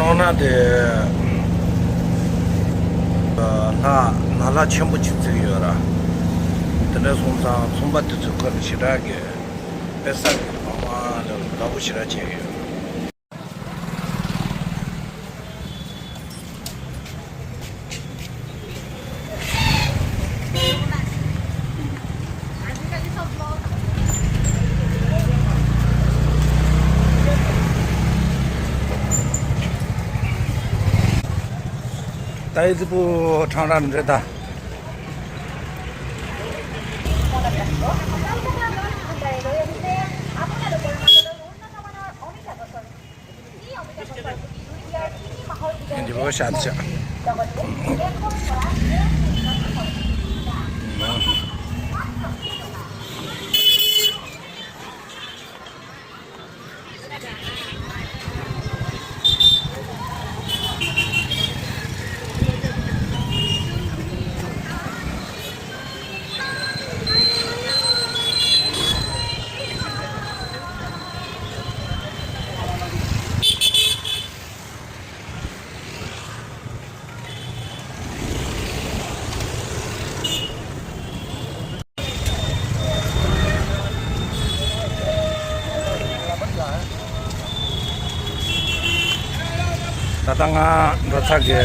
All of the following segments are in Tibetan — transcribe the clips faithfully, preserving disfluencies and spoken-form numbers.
ཁོང་རྣམ་དེ་ལྷ་ནག་ལྷ་ཆེན་པོ་ཅིག་བརྩིགས་ཡོད་ར། དེ་འདྲ་སོང་ཙང་ཚོང་པ་དེ་ཚོའི་ཁ་ལ་ཞེ་དྲག་གི་དཔེ་བསགས་ཀྱི་མང་མང་ལ་ལ་བོ་ཞེ་དྲག་བྱས་ཡོད། ཏའི་ཙི་པུའུ་ཁྲང་ར་འདྲེ་ད། འདི་བོ་ཤ་ཚ། ད་ལྟ་ང་འགྲོ་ས་གི་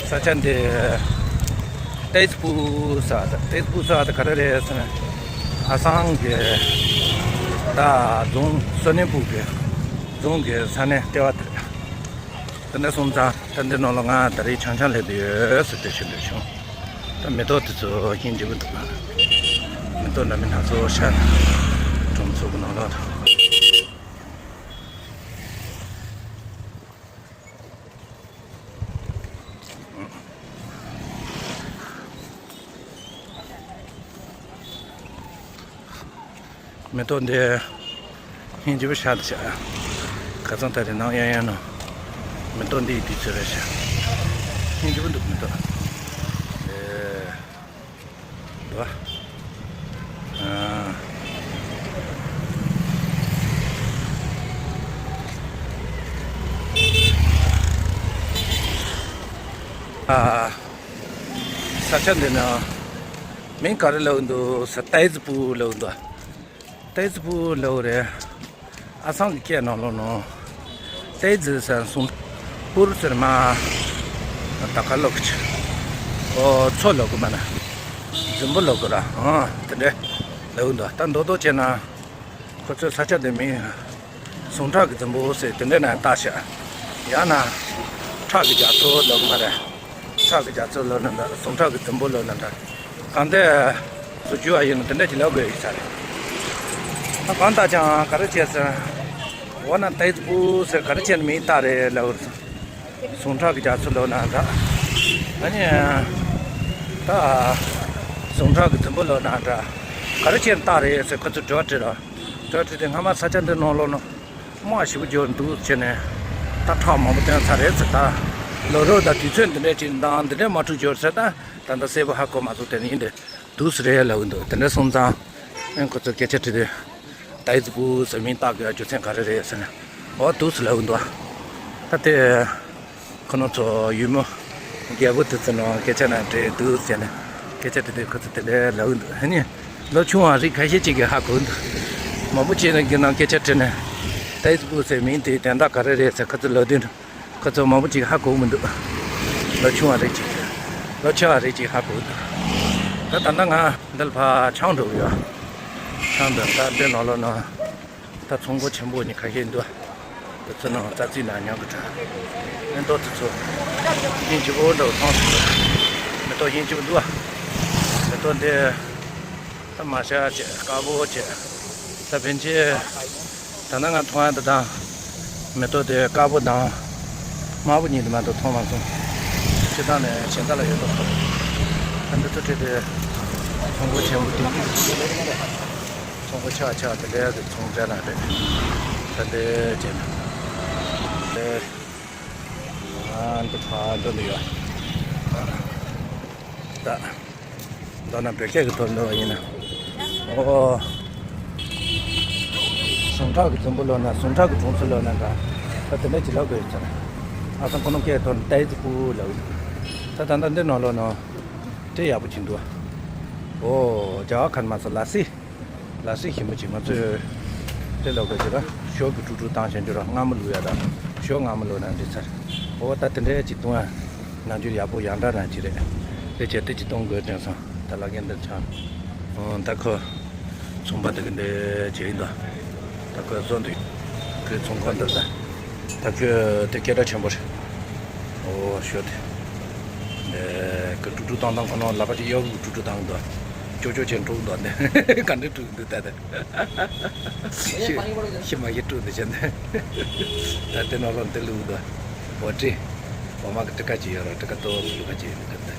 ས་ཆ་འདི་ཏེ་ཙི་པུ་ས་ད་ཏེ་ཙི་པུ་ས་ད་ག་རེ་རེད་ཟེར་ན། ཨ་སང་གི་ད་རྫོང་སོ་ནན་པུ་གི་རྫོང་གི་ས་གནས་ལྟེ་བ་དེ་རེད། དེ་འདྲ་སོང་ཙང་ད་འདི་ནང་ལ་ང་ད་རེས་ཆང་ཆང་སླེབས་ཡོད་ཟེར་ཏེ་ཞུ་འདོད་བྱུང་། ད་མེ་ཏོག་དེ་ཚོ་ཧིན་རྗེ་པོ་འདུག་མེ་ཏོག་འདྲ་མིན་སྣ་ཚོགས་ཤར་གྲོང་ཚོ་གི་ནང་ལོགས་དང་། མེ་ཏོག་འདི་སྙིང་རྗེ་པོ་ཤར་འདུག་ཤག་ཁ་སང་ད་རེས་ནམ་ཡང་ཡང་ནོ། མེ་ཏོག་འདི་ཡི་དུས་ཚོད་རེད་ཤག་སྙིང་རྗེ་པོ་འདུག་མེ་ཏོག་ཨེ། འདུག་ཨ། ཨ། ས་ཆ་འདི་ན་མིང་ག་རེ་ལབ་འདུག་ཟེར་ཏའི་ཙི་པུ་ལབ་འདུག་ཏའི་ཙི་པུ་ལབ་རེད། ཨ་སང་གི་སྐད་ནང་ལོགས་ནང་ཏའི་ཙི་ཟེར་སོང་། པུར་ཟེར་མ། ད་ག་ལབ་གི་ཆུ། ཨོ་མཚོ་ལབ་གི་མ་ན། རྫིང་བུ་ལབ་གི་ར། ཨ་དེ་འདྲ་ལབ་འདུག་ད་མདོར་བསྡུས་བྱས་ན། ཁོ་ཚོའི་ས་ཆ་དེ་མིང་ཟུངས་ཁྲག་གི་རྫིང་བུ་ཟེར་དེ་འདྲ་ནས་བཏགས་ཤག་ཡང་ན་ཁྲག་གི་རྒྱ་མཚོ་ལབ་མ་རེད། ཁྲག་གི་རྒྱ་མཚོ་ལབ་ན་འདྲ། ཟུངས་ཁྲག་གི་རྫིང་བུ་ལབ་ན་འདྲ། གང་ལྟར་བཟོ་རྒྱུ་བ་ཡིན་ན་དེ་འདྲ་ཅིག་ལབ་དགོས་ཡོད་ས་རེད། ད་གང་ལྟར་ཀྱང་ག་རེ་བྱས་ཟེར། འོ་ན་ཏའི་ཙི་པུ་ཟེར་ག་རེ་བྱས་ནས་མིང་བཏགས་རེད་ལབ་རེད། ཟུངས་ཁྲག་གི་རྒྱ་མཚོ་ལབ་ན་འདྲ། ཨ་ནི། ད། ཟུངས་ཁྲག་གི་རྫིང་བུ་ལབ་ན་འདྲ། ག་རེ་བྱས་ནས་བཏགས་རེད་ཟེར་ཁོ་ཚོས་དྲི་བ་དྲིས་ར། དྲི་བ་དྲིས་ཏེ་སྔ་མ་ས་ཆ་འདི་ནང་ལོགས་ན་དམག་ཞེ་པོ་འབྱོར་འདུག་བྱས་ནས། ད་ཁྲག་མང་པོ་བཏོན་ཚར་རེད་ཟེར། ད་ལོ་རབས་དང་དུས་ཚོད་འདི་འདྲ་ཅིག་འདང་འདི་འདྲ་མ་འཁྲུག་འབྱོར་ཟེར། ད་ད་ལྟ་གསལ་པོ་ཧ་གོ་མ་སོང་། དེ་ནི་ཡིན་དེ་འདུག་ཟེར་རེད་ལབ་གི་འདུག་དེ་འདྲ་སོང་ཙང་ཨེ་ཁོ་ཚོས་སྐད་ཆ་དྲིས་ཏེ། ཏའི་ཙི་པུ་ཟེར་མིང་བཏགས་དགོས་རྒྱུ་མཚན་ག་རེ་རེད་ཟེར་ན། འོ་འདུག་ཟེར་ལབ་གི་འདུག་ད་དེ། ཁོ་རང་ཚོ་ཡུལ་མི་རྒད་པོ་དེ་ཚོ་ནང་སྐད་ཆ་ནང་འདྲེས་འདུག་ཟེར་ནས་སྐད་ཆ་དྲིས་ཏེ་ཁོ་ཚོ་དེ་འདྲ་ལབ་གི་འདུག་ཨ་ནི་ལོ་ཆུང་བ་རིགས་ཁ་ཤས་ཅིག་གིས་ཧ་གོ་གི་འདུག་མང་པོ་ཅིག་ནས་གི་ནང་སྐད་ཆ་དྲིས་ནས་ཏའི་ཙི་པུ་ཟེར་མིང་དེའི་དོན་དག་ག་རེ་རེད་ཟེར་ཁོ་ཚོ་ལབ་དུས། ཁོ་ཚོ་མང་པོ་ཅིག་ཧ་གོ་གི་མི་འདུག་ལོ་ཆུང་བ་རིགས་ཅིག་ལོ་ཆེ་བ་རིགས་ཅིག་ཧ་གོ་གི་འདུག་ད་ད་ལྟ་ང་འདི་ལ་ཕར་ཆང་འགྲོ་གི་ཡོད། ཆང་འདི་ད་འདི་ནང་ལོགས་ན། ད་ཚོང་སྒོ་ཆེན་པོ་གཉིས་ཁ་ཤས་འདུག་དེ་ཚོ་ནང་རྩ་རྩིས་ནང་ཉོ་གི་འདྲ། མེ་ཏོག་དེ་ཚོ་ཧིན་ཅི་པོ་འདྲ་བོ་མཐོང་སོང་། མེ་ཏོག་ཧིན་ཅི་པོ་འདུག་མེ་ཏོག་འདི་ད་མ་ཤ་བྱས། དཀར་པོ་བྱས། ད་ཕན་ཆད་ད་ནང་ང་མཐོང་ཡ་འདི་དང་། མེ་ཏོག་དེ་དཀར་པོ་དང་། དམར་པོ་གཉིས་དེ་མ་གཏོགས་མཐོང་མ་སོང་། སྤྱིར་བཏང་ནས་གཞན་དག་ལ་ཡོད་མདོག་ཁ་པོ། ད་འདི་ཚོ་ཁྲིད་དེ། ཚོང་སྒོ་ཆེན་པོ་དེ། ཚོང་སྒོ་ཆེ་བ་ཆེ་བ་དེ་འདྲ་གི་ཚོང་རྫས་རང་རེད། ད་འདི་བྱས་ན། དེ། ཨ་འདི་ཕར་འགྲོ་ནི་ཡོད། ད། མདོར་ན་བོད་སྐད་ཀྱི་ཐོག་འདོན་པ་ཡིན་ན། ཨོ། ཟུངས་ཁྲག་གི་རྫིང་བུ་ལབ་ན། ཟུངས་ཁྲག་གི་གྲོང་ཚོ་ལབ་ན་འདྲ། ད་དེ་འདྲ་ཅིག་ལབ་དགོས་ཡོད་ཚོད། ཨ་སང་ཁོ་ནོ་ཀེ་ཐོན་ཏའི་ཙི་པུ་ལ་ད་ད་ད་འདི་ནང་ལོ་ནོ་དེ་ཡག་པོ་ཅིག་འདུག་ཨོ་རྒྱ་གར་ཁན་མ་ས་ལ་སི། ལ་སི་ཞིམ་པོ་ཅིག་ང་ཚོས་དེ་ལོ་ག་ཅི་ར་ཞོ་གི་ཀྲུག་ཀྲུག་བཏང་བཞིན་རྒྱུ་ར་མངར་མོ་བླུག་ཡ་ར་ཞོ་མངར་མོ་བླུག་ན་འགྲིག་ཚར། ཨོ་ད་དེ་འདྲའི་ཅིག་བཏུང་ཡ་ནང་རྒྱུ་ཡག་པོ་ཡང་འདྲ་ན་ཅི་རེད། དེ་བྱས་དེ་ཅིག་གཏོང་དགོས་དྲན་སོང་ད་ལ་རྒན་འདིར་ཆང་། ཨོ་ད་ཁོ་ཚོང་པ་དེ་གི་འདི་བྱས་ཡིན་ད། ད་ཁོས་བཟོ་འདུག་ཁོའི་ཚོང་ཁང་འདི་ད། ད་ཁོས་དེ་སྐད་གྲགས་ཆེན་པོ་རེད། ཨོ་ཤོད་དེ། འདི་ཁོས་ཀྲུག་ཀྲུག་བཏང་བཏང་ཁོ་ནོ་ལག་པ་ཅིག་གཡོག་གི་ཀྲུག་ཀྲུག་བཏང་འདུག་ཅོ་ཅོ་ཆེན་ཀྲུག་འདུག་འདི་ག་འདྲ་ཀྲུག་འདུག་ད་ད། ཤི་ཤི་མ་ཤི་ཀྲུག་འདི་བྱས་འདི། ད་དེ་ནོ་ལོ་འདི་ལུག་འདུག་འོ་ཀྲི། འོ་མ་གི་ཀྲི་ཀ་ཅིག་ཡོད་ར་ཀྲི་ཀ་ཏོ་ལུག་ཀ་ཅིག་ཡོད་འདི་ད་ད།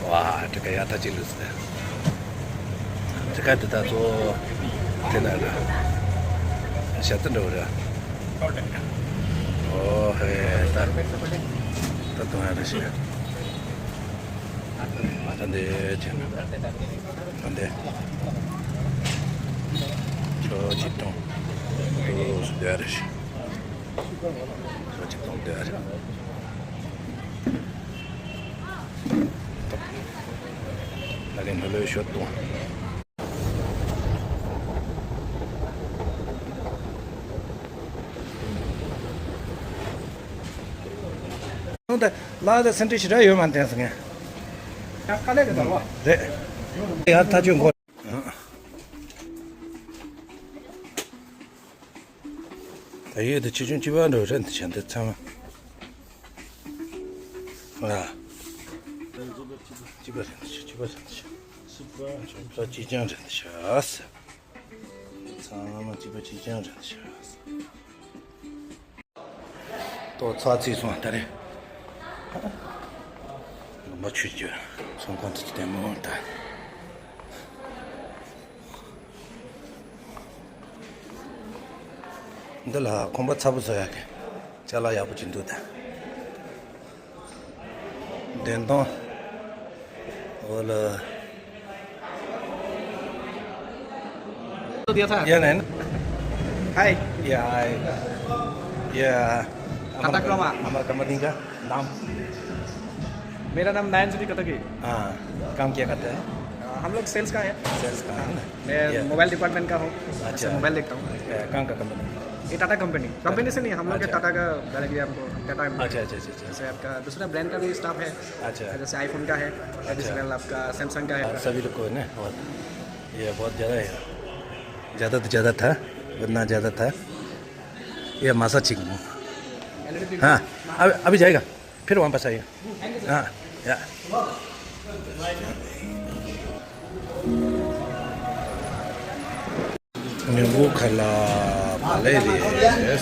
ཝ་ཀྲི་ཀ་ཡག་ཐག་ཅིག་ལུས་ཟེར། ཀྲི་ཀ་འདི་ད་ཚོ་དེ་ན་ར་ཞབས་ཏུ་འགྲོ་ར། ཨོ་ཧེ་ད་ད་དུང་ཡ་ར་ཤི་ད་འདི་ཅན་ད་འདི་ཁྱོ་ཅི་གཏོང་དུ་སྡོད་ར་ཤི་ཁྱོ་ཅི་གཏོང་སྡོད་ར། ད་གིན་ལྷོད་ལྷོད་ཤོད་དང་། ད་ལ་ད་སེམས་ཁྲལ་ཞེ་དྲག་ཡོད་མ་བསྟན་སོང་ངས། ཡང་དཀའ་ལས་རེད་ད་རོ། རེད། ཡར་ཐག་ཆོད་འགོ། ད་ཡོད་དེ་ཆེ་ཆུང་གཅིག་པ་འགྲོ་རེད་འདི་བྱ་འདི་ཚང་མ། ཨ། གཅིག་པ་རེད་འདི་བྱ་གཅིག་པ་རེད་འདི་བྱ། གཅིག་པ་གཅིག་རྐྱང་རེད་འདི་བྱ། ཚང་མ་གཅིག་པ་གཅིག་རྐྱང་རེད་འདི་བྱ། ཏོ་ཚ་ཚིག་སོང་ད་རེད། ལུང་པ་ཆུ་རྒྱུ་ཚོང་ཁང་དུ་ལྟད་མོ་ལྟ། འདི་ལ་ཁང་པ་ཚ་པོ་བཟོ་ཡག་གི་ཅ་ལག་ཡག་པོ་ཅིག་འདུག་ད། བདེན་དོན། འོ་ལ། दिया था। या नहीं ना। हाय। या हाय। या कथक क्रोमा। हमारा कंपनी का नाम। मेरा नाम नयन श्री कथक है। हाँ। काम क्या करते हैं? अ, हम लोग सेल्स का है। सेल्स का है ना? मैं या। मोबाइल डिपार्टमेंट का हूँ। अच्छा। मोबाइल देखता हूँ। या, कहाँ का कंपनी? ये टाटा कंपनी। कंपनी से नहीं, हम लोग के अच्छा। टाटा का डायरेक्टली हमको टाटा। अच्छा, अच्छा, अच्छा, अच्छा। जैसे आपका दूसरा ब्रांड का भी स्टाफ है। अच्छा। जैसे आईफोन का है, अच्छा। एडिशनल आपका सैमसंग का है। हाँ, सभी लोग को है ना, बहुत, ये बहुत ज़्यादा है। ज़्यादा तो ज़्यादा था, उतना ज़्यादा था। ये मासा चिक। हाँ, अब, अभी जाएगा, फिर वापस आइए। हाँ, या। ཉིན་གུང་ཁ་ལག་བག་ལེབ་རེད།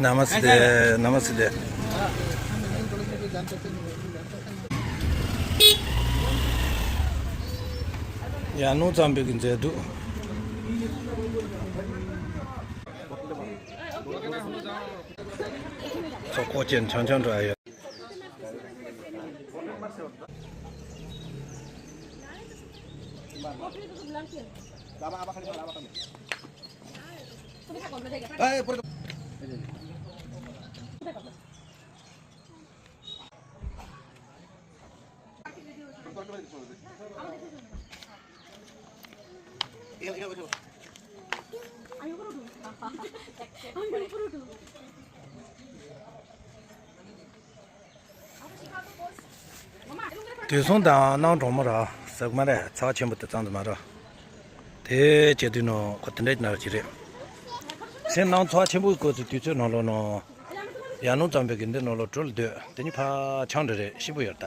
नमस्ते, नमस्ते। ཡ་ནུ་ཙམ་པའི་གི་མཛེས་སྡུག་ཚོགས་ཁོག་ཅན་ཆང་ཆང་འགྲོ་ཡ། དུས་སོང་དང་གནང་གྲོང་མོ་ར་ཟག་མ་རེད། ཚ་ཆེན་པོ་དེ་ཙམ་དུ་མ་ར། དེ་བྱེད་དུས་ནོ་ཁོ་དེ་འདྲ་ཅིག་ན་ར་ཅི་རེད། སེམས་ནང་ཚ་ཆེན་པོའི་སྐོར་གྱི་དུས་ཚོད་ནང་ལོགས་ནོ། ཡ་ནུ་ཙམ་པའི་གི་འདི་ནང་ལོགས་གྲོལ་སྡོད་དེ་ཉིད་ཕ་ཆང་འདྲ་རེད་ཤི་པོ་ཡོད་ད།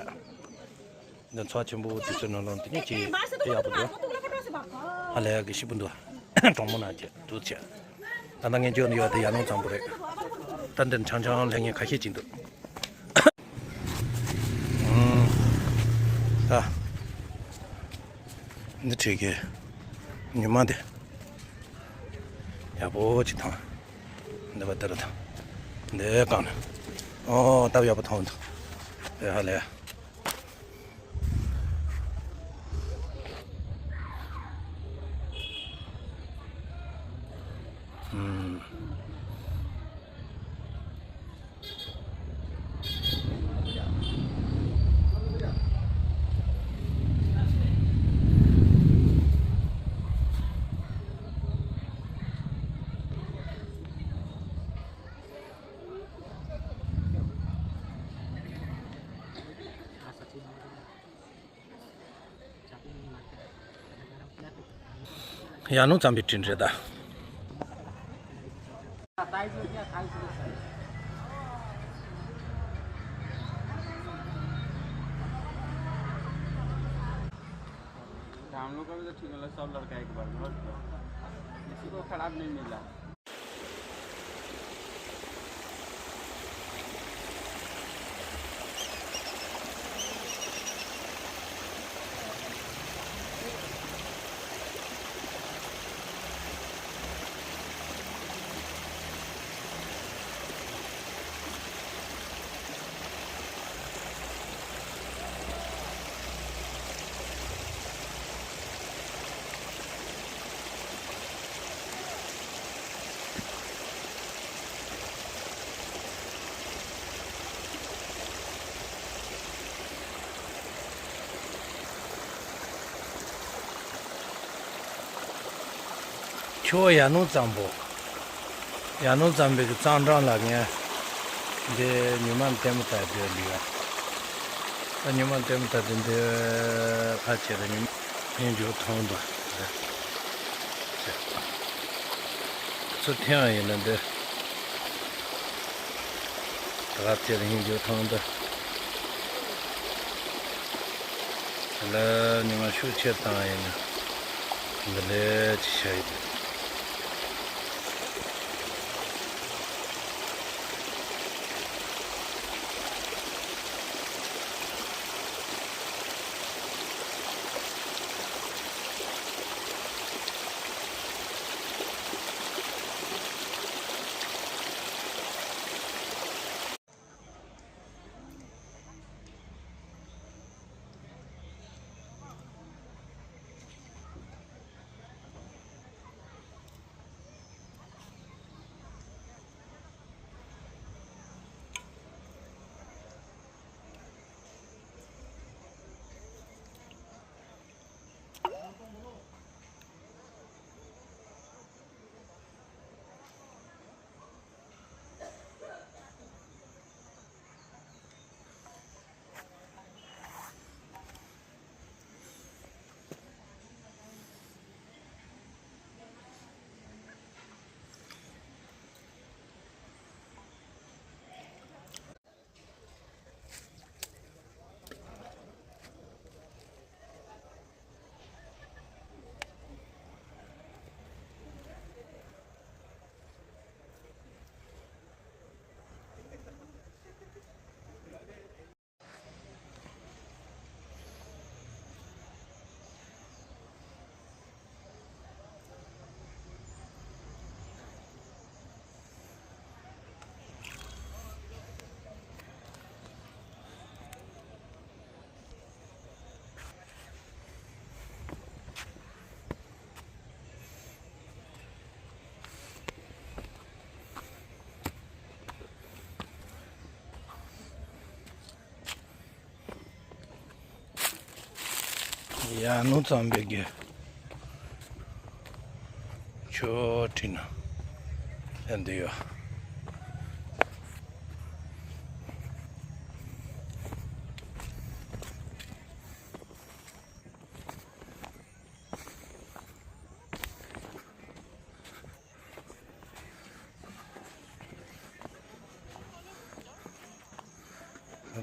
འདི་ཚ་ཆེན་པོ་དུས་ཚོད་ནང་ལོགས་འདི་ཉིད་ཀྱི་དེ་ཡག་པོ་འདུག་ཧ་ལས་ཡག་གི་ཤི་པོ་འདུག་གྲོང་མོ་ན་ཅི་འདུག་ཅི། ད་ལྟ་ངས་འཇོག་ནི་ཡོད་དེ་ཡ་ནུ་ཙམ་པོ་རེད། ད་འདིར་ཆང་ཆང་ལེན་མཁན་ཁ་ཤས་ཅིག་འདུག་ད། འདི་འཁྲིས་ཀྱི་ཉི་མ་འདི་ཡག་པོ་ཅིག་མཐོང་། འདི་བ་ལྟར་དང་འདི་གང་ནས་ཨོ་སྟབས་ཡག་པོ་མཐོང་འདུག་འདི་ཧ་ལས། ཨུམ། ཡ་ནུ་ཙམ་པའི་དྲིན་རེད་ད། हम लोग का भी तो ठीक है, सब लड़का एक बार में, और क्या? किसी को खराब नहीं मिला। ཁྱོད་ཡ་ནུ་ཙམ་པོ། ཡ་ནུ་ཙམ་པའི་གི་གཙང་འགྲམ་ལ་ངས་འདི་ཉི་མ་ལྟད་མོ་ལྟ་བསྡད་ལུས་ཡ། ད་ཉི་མ་ལྟད་མོ་ལྟ་དུས་འདི་ཕལ་ཆེར་ཉི་མ་ཡིན་རྒྱུ་མཐོང་འདུག་ཚུར་འཐེན་ཡ་ཡིན་ན་འདི་ད་ག་ཚེ་ཡིན་རྒྱུ་མཐོང་འདུག་ལ་ཉི་མ་ཤུགས་ཆེར་བཏང་ཡིན་ན་འདི་ལས་ཅི་བྱ་ཡི། ཡ་ནུ་ཙམ་པའི་གི་ཆོ་ཁྲི་ན་ལ་འདི་ཡོད།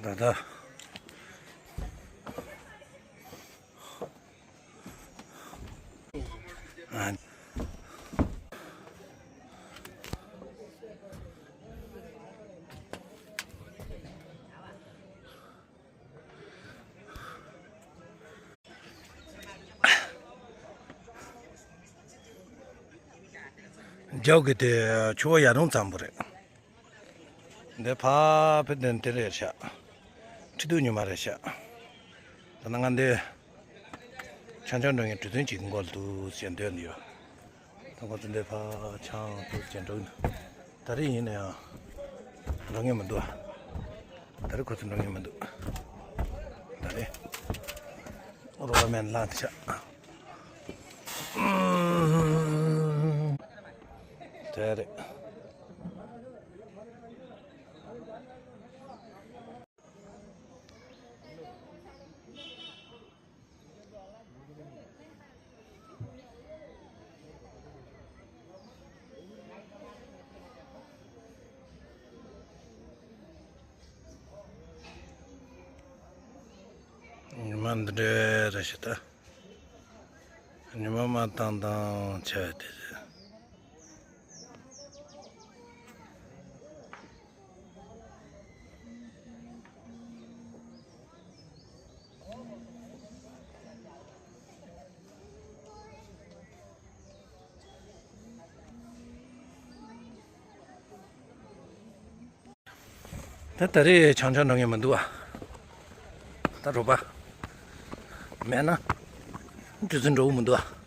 ད་ད། ཨ། རྒྱབ་ཀྱི་དེ་ཆུ་བོ་ཡར་ཀླུང་ཙམ་པོ་རེད། འདི་ཕ་ཕི་དེ་འདི་རེད་ཤག་ཁྲི་གདུགས་ཉི་མ་རེད་ཤག་ད་ནང་ང་འདི་ཆང་ཆང་འགྲོ་མཁན་གྲུ་གཟིངས་གཅིག་མགོ་ལ་འདུག་ཟེར་འདོད་འདི་ཡོད། ད་ཁོ་ཚོ་འདི་ཕ་ཆང་འདུག་ཟེར་འགྲོ་གི་འདུག་ད་རེས་ཡིན་ན་ཡང་འགྲོ་མཁན་མི་འདུག་ཨ། ད་རེས་ཁོ་ཚོ་འགྲོ་མཁན་མི་འདུག་ད་རེས་རོ་ལ་མེན་ལངས་ཤག་དེ་རེད། ཉི་མ་འདི་འདྲ་རེད་ཤག་ད། ཉི་མ་མ་བཏང་བཏང་བྱས་ཏེ། ད་ད་རེས་ཆང་ཆང་འགྲོ་མཁན་མི་འདུག་ཨ། ད་རོགས་པ་མེད་ན་དུས་ཚོད་འགྲོ་གི་མི་འདུག་ཨ།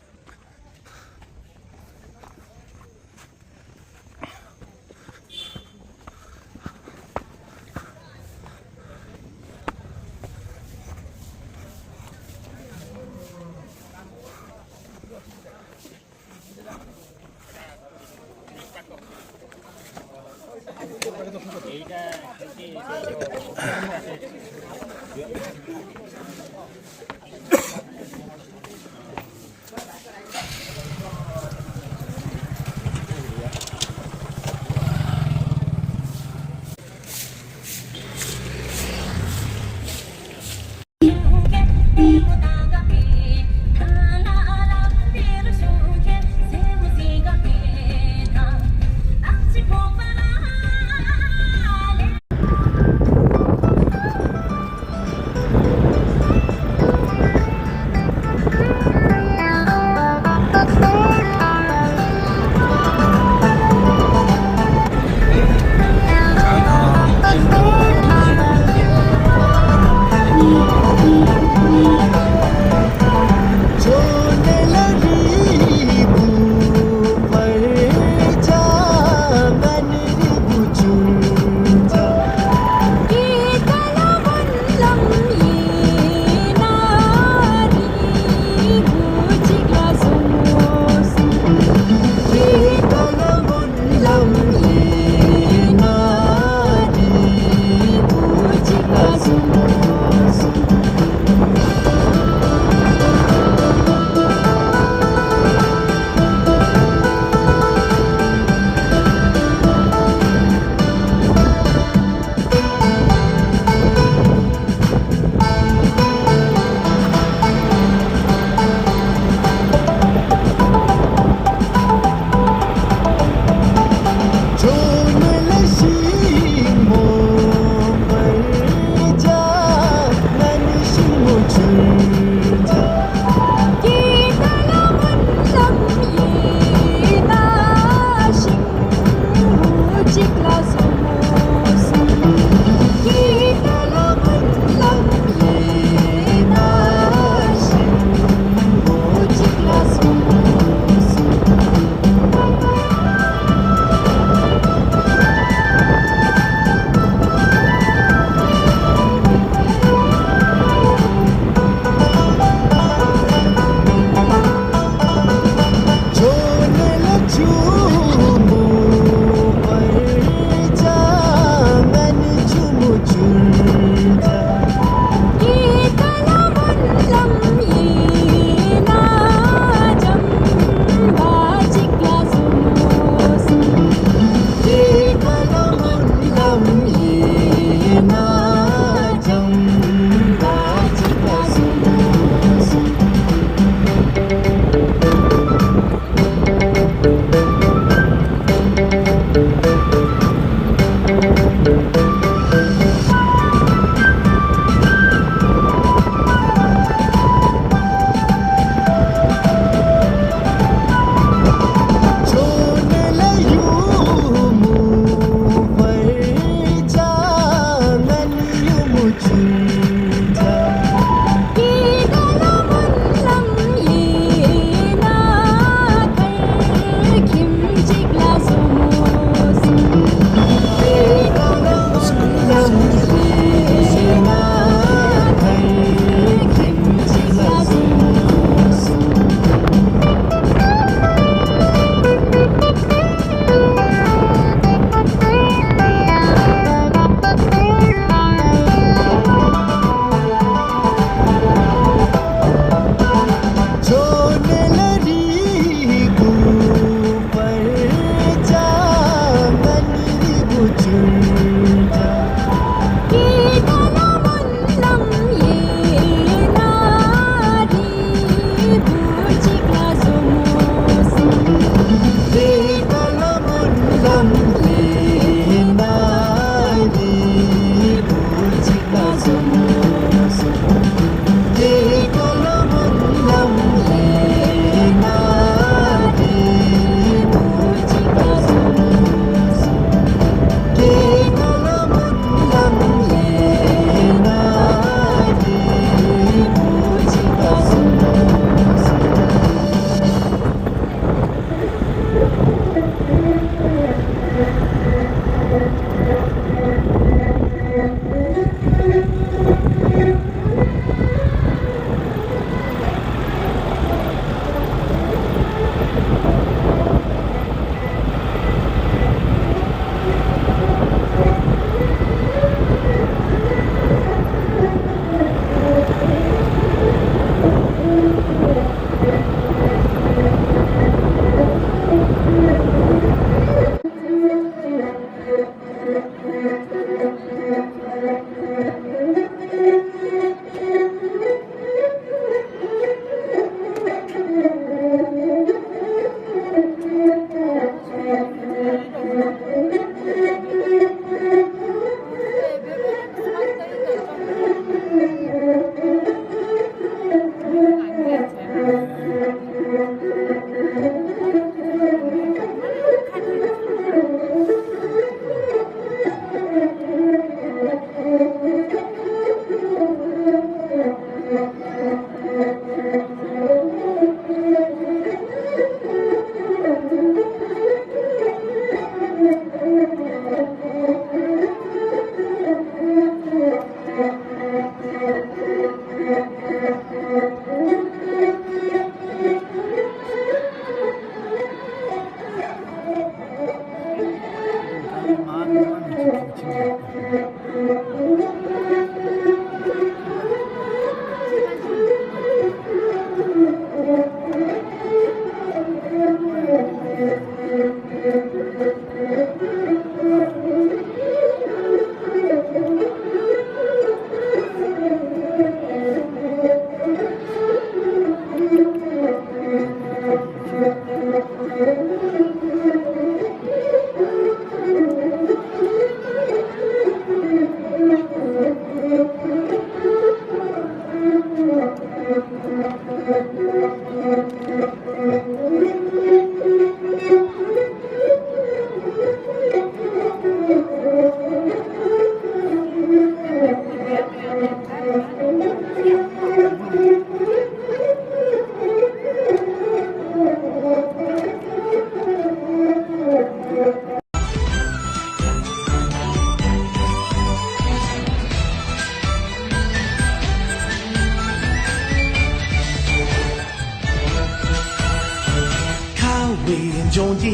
ལྗོངས་ཀྱི་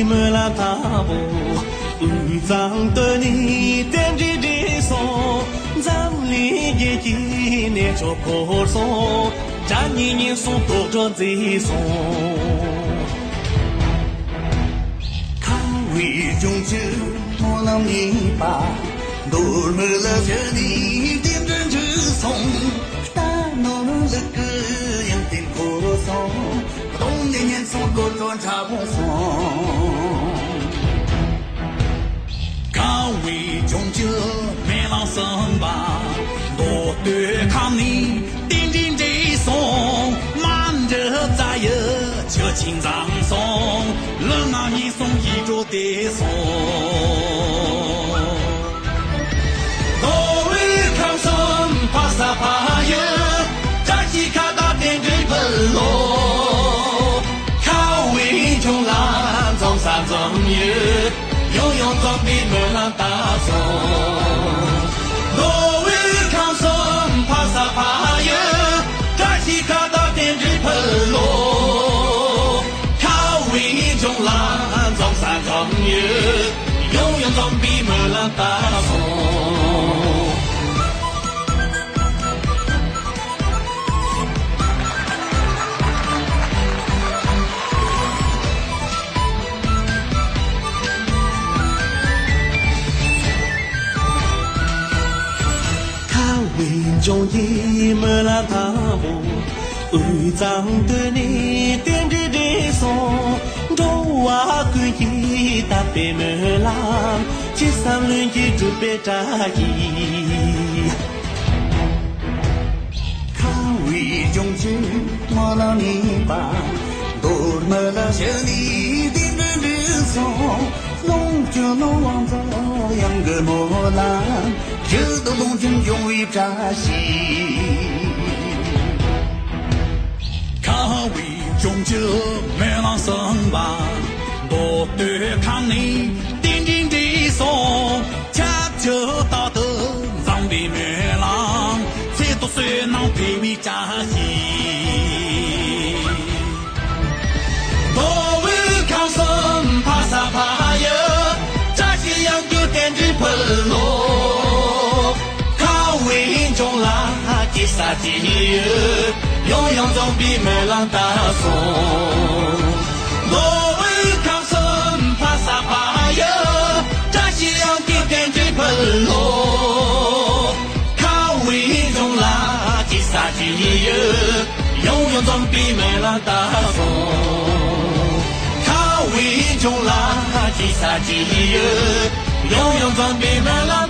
སྨོན་ལམ་དང་པོ། དབུས་གཙང་སྟོད་ནས་རྟེན་འབྲེལ་འགྲིག་སོང་། འཛམ་གླིང་རྒྱལ་གྱི་གནས་མཆོག་འཁོར་སོང་། དགྲ་གཉེན་ཉེན་སོང་དོག་གྲོགས་མཛེས་སོང་། ཁམས་དབུས་ལྗོངས་ཀྱི་སྨོན་ལམ་གཉིས་པ། མདོ་སྨད་ལ་བཞུགས་ནས་རྟེན་འབྲེལ་འགྲིག་སོང་། རྟ་ནོར་ལུག་གི་ཡང་རྟེན་འཁོར་སོང་། གདོང་ནས་ཉེན་སོང་དོག་གྲོགས་འཁྲབ་སོང་། ཁམས་དབུས་ལྗོངས་ཀྱི་སྨོན་ལམ་གསུམ་པ། མདོ་སྟོད་ཁམས་ནས་རྟེན་འབྲེལ་འགྲིག་སོང་། མ་འདྲི་རྩ་ཡི་ཆུ་ཆེན་འཛོམས་སོང་། ལུས་ངག་ཉེན་སོང་ཡིད་འགྲོ་བདེ་སོང་། མདོ་དབུས་ཁམས་གསུམ་ཕ་ས་ཕ་ཡུལ། བཀྲ་ཤིས་ཁ་བཏགས་རྟེན་འབྲེལ་ཕུལ་ལོ། ཁམས་དབུས་ལྗོངས་ལ་འཛོམས་ས་འཛོམས་ཡུལ། ཡང་ཡང་འཛོམས་པའི་སྨོན་ལམ་བཏབ་སོང་། མདོ་དབུས་ཁམས་གསུམ་ཕ་ས་ཕ་ཡུལ། བཀྲ་ཤིས་ཁ་བཏགས་རྟེན་འབྲེལ་ཕུལ་ལོ། ཁམས་དབུས་ལྗོངས་ལ་འཛོམས་ས་འཛོམས་ཡུལ། ཡང་ཡང་འཛོམས་པའི་སྨོན་ལམ་བཏབ་སོང་། ཁམས་དབུས་ལྗོངས་ཀྱི་སྨོན་ལམ་དང་པོ། དབུས་གཙང་སྟོད་ནས་རྟེན་འབྲེལ་འགྲིག་སོང་། འགྲོ་བ་ཀུན་གྱི་དད་པའི་སྨོན་ལམ། ཅི་བསམ་ལྷུན་གྱིས་འགྲུབ་པའི་བཀྲ་ཤིས། ཁམས་དབུས་ལྗོངས་ཀྱི་སྨོན་ལམ་གཉིས་པ། མདོ་སྨད་ལ་བཞུགས་ནས་རྟེན་འབྲེལ་འགྲིག་སོང་། ལོངས་སྤྱོད་ནོར་དབང་རྫོགས་གཡང་གི་སྨོན་ལམ། ཡུལ་དུ་ལོངས་སྤྱོད་འབྱུང་བའི་བཀྲ་ཤིས། ཁམས་དབུས་ལྗོངས་ཀྱི་སྨོན་ལམ་གསུམ་པ། མདོ་སྟོད་ཁམས་ནས་རྟེན་འབྲེལ་འགྲིག་སོང་། ཆབས་ཅིག་རྟག་ཏུ་འཛོམས་པའི་སྨོན་ལམ། ཚེ་ཐོག་བསོད་ནམས་འཕེལ་བའི་བཀྲ་ཤིས། མདོ་དབུས་ཁམས་གསུམ་ཕ་ས་ཕ་ཡུལ། བཀྲ་ཤིས་གཡང་སྐྱོང་རྟེན་འབྲེལ་ཕུལ་ལོ། ཁམས་དབུས་ལྗོངས་ལ་སྐྱེ་ས་སྐྱེ་ཡུལ། ཡང་ཡང་འཛོམས་པའི་སྨོན་ལམ་བཏབ་སོང་། མདོ་དབུས་ཁམས་གསུམ་ཕ་ས་ཕ་ཡུལ། བཀྲ་ཤིས་གཡང་སྐྱོང་རྟེན་འབྲེལ་ཕུལ་ལོ། ཁམས་དབུས་ལྗོངས་ལ་སྐྱེ་ས་སྐྱེ་ཡུལ། ཡང་ཡང་འཛོམས་པའི་སྨོན་ལམ་བཏབ་སོང་། ཁམས་དབུས་ལྗོངས་ལ་སྐྱེ་ས་སྐྱེ་ཡུལ། ཡང་ཡང་འཛོམས་པའི་སྨོན་ལམ།